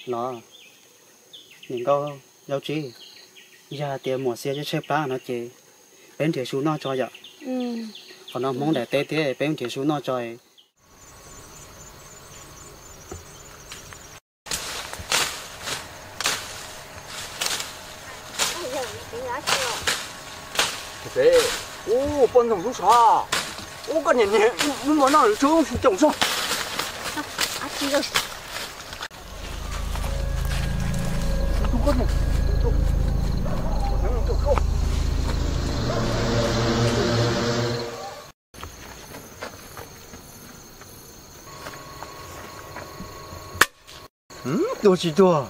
Los, niam nkauj Zaub Tsib, yog hais tias muam Xia tshaib plab no ces peb nrhiav su noj tso yom. Qhov no Hmoob daim teb thiab, peb nrhiav su noj tso. Ub, poj ntxoog sub sav, ub, koj niam niam, muaj mov noj lawm tso, su coom tso. Tuag tsis tuag?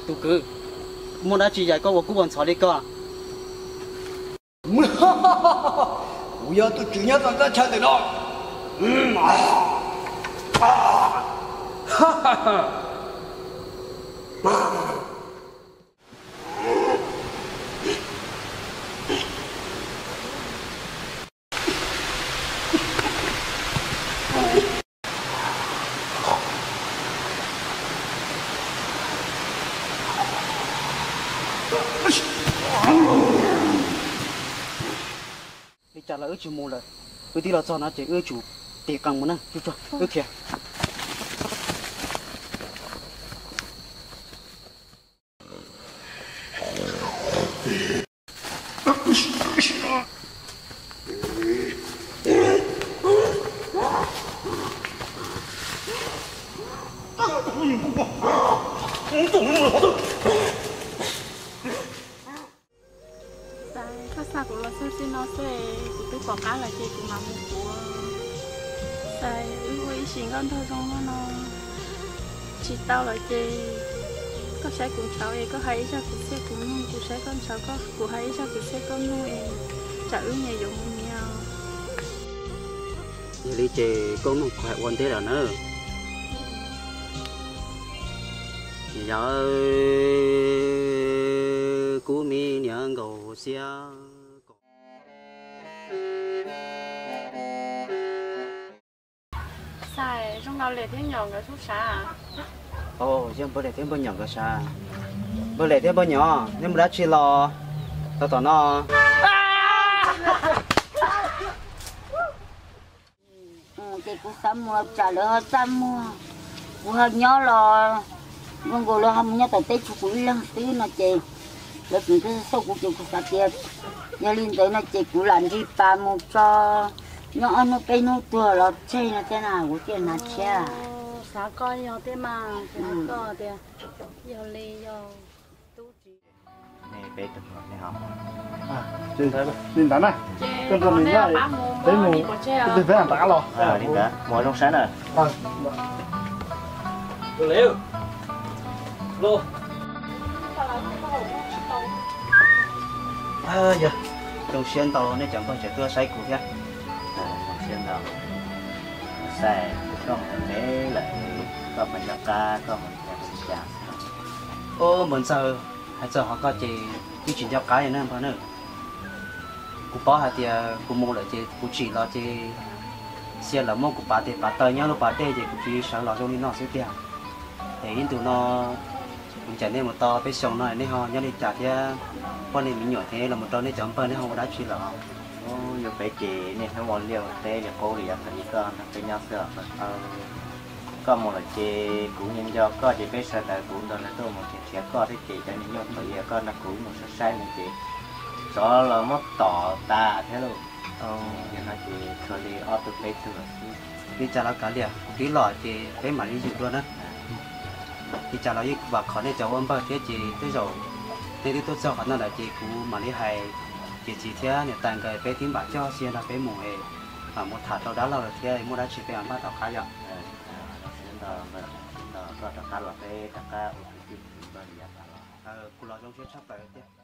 Tus kwv, muaj dab tsi yam koj ua kub ua ntxhov li ko? Kuv yog tus tswv nyob txog teb chaws ntawm no. Li cas los wb tsis mus lawm, wb twb los txog no ces wb tsum tiv qees mus na, tsuag tsuag wb khiav. Xais, koj xa kuv los txog txij no xwb, kuv twb pom qab lawm ces kuv mam mus kuv. Xais, wb ua ib sim nkauj nraug zoo no no tsis tau lawm ces koj saib kuv ntshauv es koj hais ib zaj kwv txhiaj kuv mloog, kuv saib koj ntshauv, kuv hais ib zaj kwv txhiaj koj mloog es tsam wb nyias yuav mus nyias. Yog li ces koj mloog kuv hais ua ntej lawm na. Yog kub mi niam nkaus xiab. Xais, zoo nkaus Liam thiab Nyom nkawd sub sav. Yog npawg Liam thiab npawg Nyom nkawd sav. Npawg Liam thiab npawg Nyom, nej mus dab tsi los? Tau tom no. Ces kuv xav mus tsam lawv ho txaj muag, kuv ho nyob los zoo nkaus lawv ho mus nyob tom teb tsuas kuv ib leeg xwb no ces lawv tseem tuaj xauj kuv ces kuv xav tias yog li ntawd no ces kuv lam nrig pas mus tso, nyob ob hnub peb hnub tuag los tseg no thiab na, kuv thiaj hnav tshiab. Xav koj yog thiab mas, xav koj tias yog li yog tub tsis. Li ntawd na, koj nrog nws nyob, peb mus twg peb nram qab los. Li ntawd mus zoo saib na. Yog zoo siab ntau nej cov npawg tseem tuaj saib kuv thiab. Zoo siab ntau. Xais, koj mus ntev lawm, koj puas nco qab koj mus li cas? Ub, npawg Ntxawg, hais txog qhov ko ces twb tsis nco qab li na npawg na. Kuv paub hais tias kuv mus lawm ces kuv tsim los ces cia lawv muab kuv pav tes pav taw nyob lub pas dej ces kuv tsis sawv los zoo li no xwb tiag. Es ib ntus no kuv ncaim nej mus tau peb xyoo no nej ho nyob li cas thiab, poj niam me nyuam thiab los mus rau nej cov npawg nej ho ua dab tsi lawm? Ub, yog peb ces niaj hnub ua liaj ua teb li qub li, yog peb ib koj nrog peb nyob xwb os. Koj mus lawm ces kuv nco nco koj ces peb sawv daws kuv nrog lawv tuaj mus nrhiav nrhiav koj thiab ces cov niag nyuj thaum ub koj nrog kuv mus saib saib no ces tsov los muab tom tas thiab lauj. Yog no ces tshuav li ob tug peb tug lawm xwb. Li cas los kav liam, kuv twb los ces peb mam li yus dua na. Li cas los yeej vam khom nej cov ua npawg thiab ces tej zaum nej twb tuaj txog qhov no lawm ces kuv mam li hais ces txiv thiab niam tais nkawd peb twb npam coj Xia nrog peb mus es mam mus tham rau dab laug lawm thiab muaj dab tsi peb mam npaj tom qab yom. Los rov qab los peb rov qab ua kwv tij kwv npawg li yav tas los kuj los zoo siab tshaj plaws tiag.